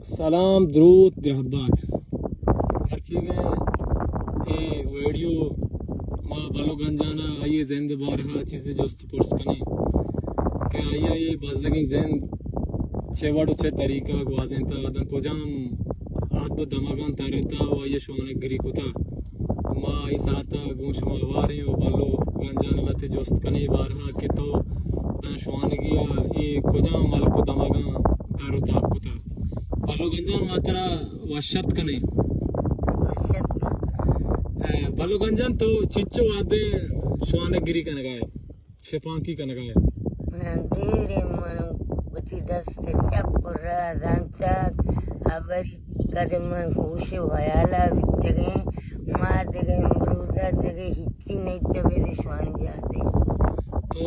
سلام، دروت، درہبات۔ مرچیگیں اے ویڈیو ما بلو گنجان ءَ آئی ءِ زند ءِ بارہ ءَ چیزے جست پرس کنیں کہ آئی ءَ اے بزگیں زند چہ وڑ ءُ چہ طریقہ ءَ گوازینتہ، داں کجام عہد ءُ دمگاں ترتہ ءُ آئی ءَ شوانگ گری کتہ۔ ما اے ساعت ءَ گوں شما ہواریں ءُ بلو گنجان ءَ وت جست کنیں بارہ ءَ کہ تو داں شوانگی ءَ اے کجام ملک ءُ دمگاں تر ءُ تاب کتہ۔ بلو گنجان، ما ترا وش اتک کنیں۔ وش اتک۔ اے، بلو گنجان، تو چچو وہدے شوانگ گری کنگا ئے؟ شپانکی کنگا ئے؟ من دیریں، من وتی دست چپ ءُ راہ زانتگ، ہبری کد من ہوش ءُ حیالا بیتگیں، ما دگہ امروزا دگہ ہچی نیت بید شوانگی آتے۔ تو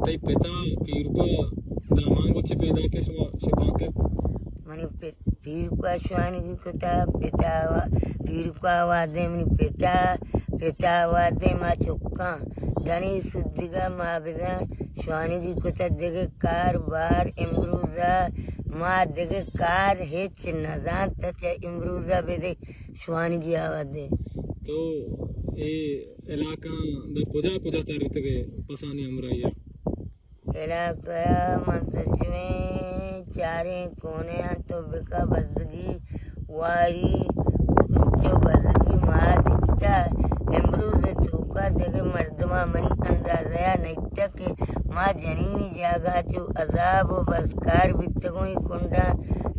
تئی پتا پیرکا دامانگو چہ پیداک ئے شما شپانک؟ منی پت پیرکا شوانگی کتا، پتا وا-، پیرکا وہدے منی پتا، پتا وہدے ما چکاں دنی سدگا ما بزاں شوانگی کتا، دگہ کار بار امروزا ما دگہ کار ہچ نزانت چہ امروزا بدے شوانگی آ وہدے۔ تو اے علاقہ دا کجا کجا ترتگے پسانی ہمراہی ءَ؟ علاقہ ءَ من سجویں چاریں کونے آں، تو بکا بزگی واری، انچو بزگی ما دیتا۔ امروز توکا دگہ مردماں منی اندازہ ءَ نیتہ کہ ما جنینی جاگہ چو عذاب ءُ بزکار بیتگوں، اے کنڈاں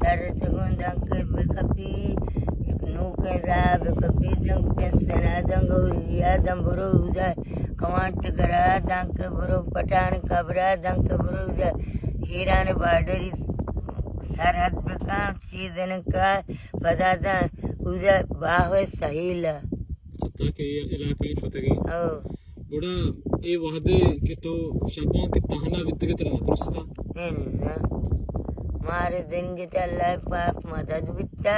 ترتگوں، دانکہ بکپی یک نوکیں راہ بکپی، دانکہ سنا دانکہ اوریا دم برو اودا کوانٹ گرا، دانکہ برو پٹان قبرا، دانکہ برو اودا ایران بارڈری سرحد بکن، چیزنکا پدا داں اودا باہوئے سہیلا۔ چتا کہ اے علاقہ شتگے۔ او۔ گڑا اے وہدے کہ تو شپانک تہنا بیتگے ترا نترستا؟ اناں۔ مارے زندگی ءَ اللہ پاک مدد بیتا۔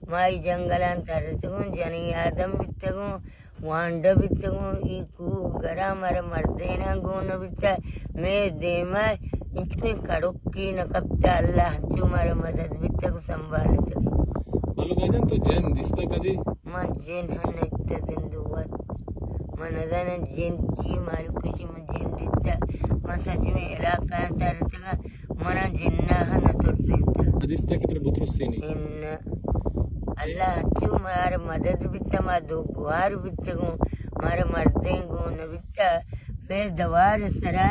ما اے جنگلاں ترتگوں، جنی آدم بیتگوں، وانڈہ بیتگوں، اے کوہ گراں مارا مردیناں گون نہ بیتا۔ مئے دیما انچکیں کڑکے نہ کپتا۔ اللہ انچو مارا مدد بیتگ ءُ سنبھالتگ۔ بلو بھائی جان، تو جن دیستا کدی؟ من جن ہم نیتہ زندو وت۔ من نزاناں جن چی، مالوک چی، من جن دیتہ۔ من سجویں علاقہ ءَ ترتگاں، منا جناں ہم نہ ترسینتہ۔ حدیث تک تر بترسینی۔ ان اللہ چو مارا مدد بیتہ، ما دو گوار بیتگوں، مارا مردیں گون نہ بیتہ۔ مئے دوار سرا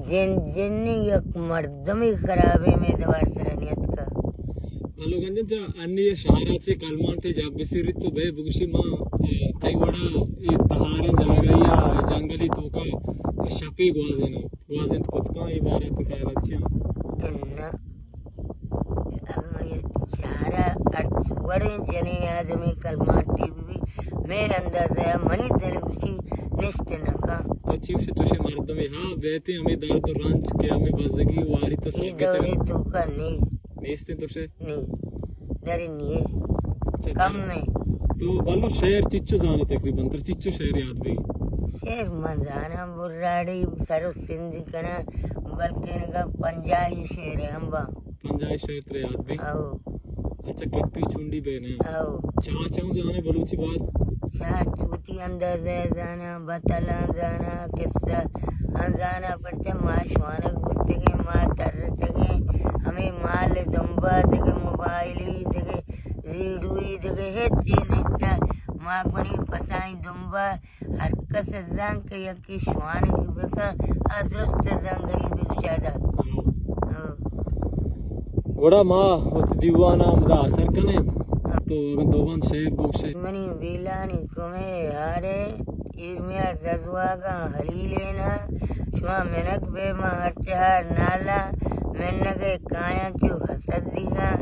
جن، جن یک مردمے خرابیں مئے دوار سرا نیتکا۔ بلو گنجن جا انی شہرا چے کلمانٹے جب بسیریت تو بے بگوشی ما، اے، تئی وڑا اے تہاریں جاگہیا جنگلی توکا شپے گوازیناں، گوازینت کتکاں، اے بارہ ءَ تئی خیالات چی انت؟ اناں۔ اگاں اے چارہ ہرچ وڑیں جنیں آدمے کلمانٹی بہ بی، مئے اندازہ ءَ منی دل گوشی نشت نہ کن۔ تو چی گوشے، تو شے مردمے ہا بیتیں ہمے درد ءُ رنج کہ ہمے بزگی واری تو اے سگت دورے توکا نی۔ نیستیں تو شے؟ نی۔ درے نی۔ اچھا، کم درے۔ اے۔ تو بلو شعر چچو زانے تقریباً، تر چچو شعر یاد بی؟ شعر من زاناں براڑی سر ءُ سندی کناں، بلکہ نگا پنجاہی شعر ہم با۔ پنجاہی شعر ترے یاد بی؟ او۔ اچھا، کپی چنڈی بے نے؟ او۔ چاچ ہم زانے بلوچی باز؟ چاچ وتی اندازہ زاناں، بتلاں زاناں، قصہ ہم زاناں، پرچہ ما شوانگ بوتگیں، ما ترتگیں، ہمے مال دمبا دگہ موبائلی دگہ ریڈوئی دگہ ہچ چیز نیتہ۔ ما کنی پسانی دمبا ہر کس زان کہ یکے شوانگی بکن، آ درست زنگری بگشادہ۔ ہو۔ گڑا ما وتی دیوان ءَ ہمدا آسر کنیں۔ تو اگاں دو بند شعر بگوشے۔ منی بیلانی کمے ہارے، ایرمیا رزواگاں ہلیلینا، شما منک بے ما ہرچہار نالا، منگے کایاں چو حسد دیگاں،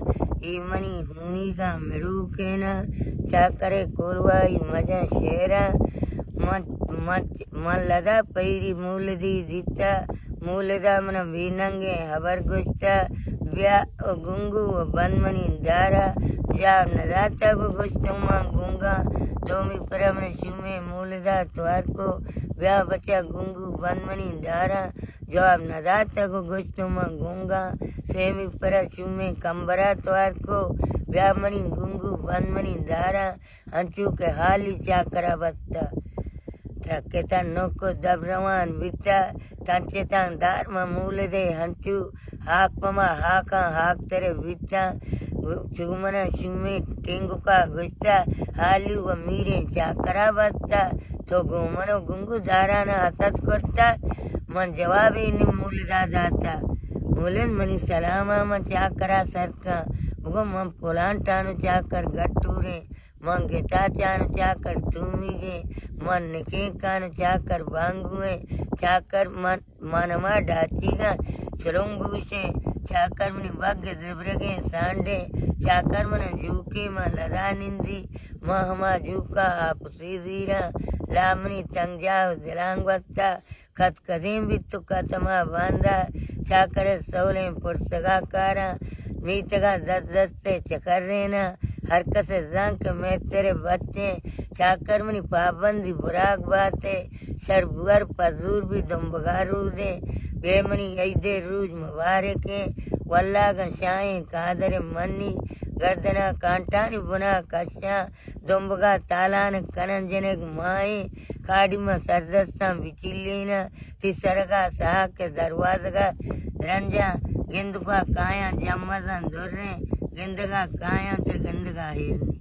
اے منی ہونیگاں مڑوکینا، چاکرے کولوائی مجن شعرا، من، من، من لدا پیری مولدی دیتا، مولدا منا بے ننگیں ہبر گوشتا، بیا او گنگو و بند منی دارا، جواب نداتا گو گوشتو من گنگا، دومی پرا من شومیں مولدا توار کو، بیا بچا گنگو بند منی داراں۔ جواب نداتگ و گوشت من گنگاں۔ سیمی پرا شومیں کمبرا توار کو، بیا منی گنگو بند منی داراں۔ انچو کہ حالی چاکرا بستہ۔ ترکتہ نک و دب روان بیتہ، تنچتاں دار مہ مولدے ہنچو، ہاک پہ ما ہاکاں ہاک ترے بیتاں۔ چو منا شومیں ٹینگکا گوشتہ، حالی و میریں چاکرا بستہ، تو گوں من و گنگو دارانا حسد کرتہ۔ من جوابے نی مولدا داتہ، مولد منی سلاما من چاکرا سرکاں، بگو من پلان ٹانو چاکر گٹوریں۔ من گتا چان چاکر تومیگیں، من نکینکان چاکر بانگویں، چاکر من، من ہما ڈاچیگاں چلونگوشیں، چاکر منی بگ زبرگیں سانڈیں، چاکر من جوکے من لدا نندی، من ہما جوکا آپسی زیراں، لا منی تنگجاہ و دلانگوستا، کت کدیم بیت و کت ہما باندا، چاکر ءِ سولیں پرسگا کاراں، میتگا دست دست ءَ چکریناں، ہر کس ءَ زانت کہ مہتر ءِ بچیں، چاکر منی پابندی براگ بات ءَ، شر بور پزور بی دمبگا رودیں، بے منی عید ءِ روچ مبارکیں، واللہ گاں شاہیں قادر منی، گردنا کانٹانی بنا کشاں، دمبگا تالان کنن جنک مائیں، کاڑی ما سردستان بچلیناں، تی سرگا ساک دروازگا درنجاں، گندگا کایاں جمزاں دریں، گندگا کایاں تر گندگا ہیریں۔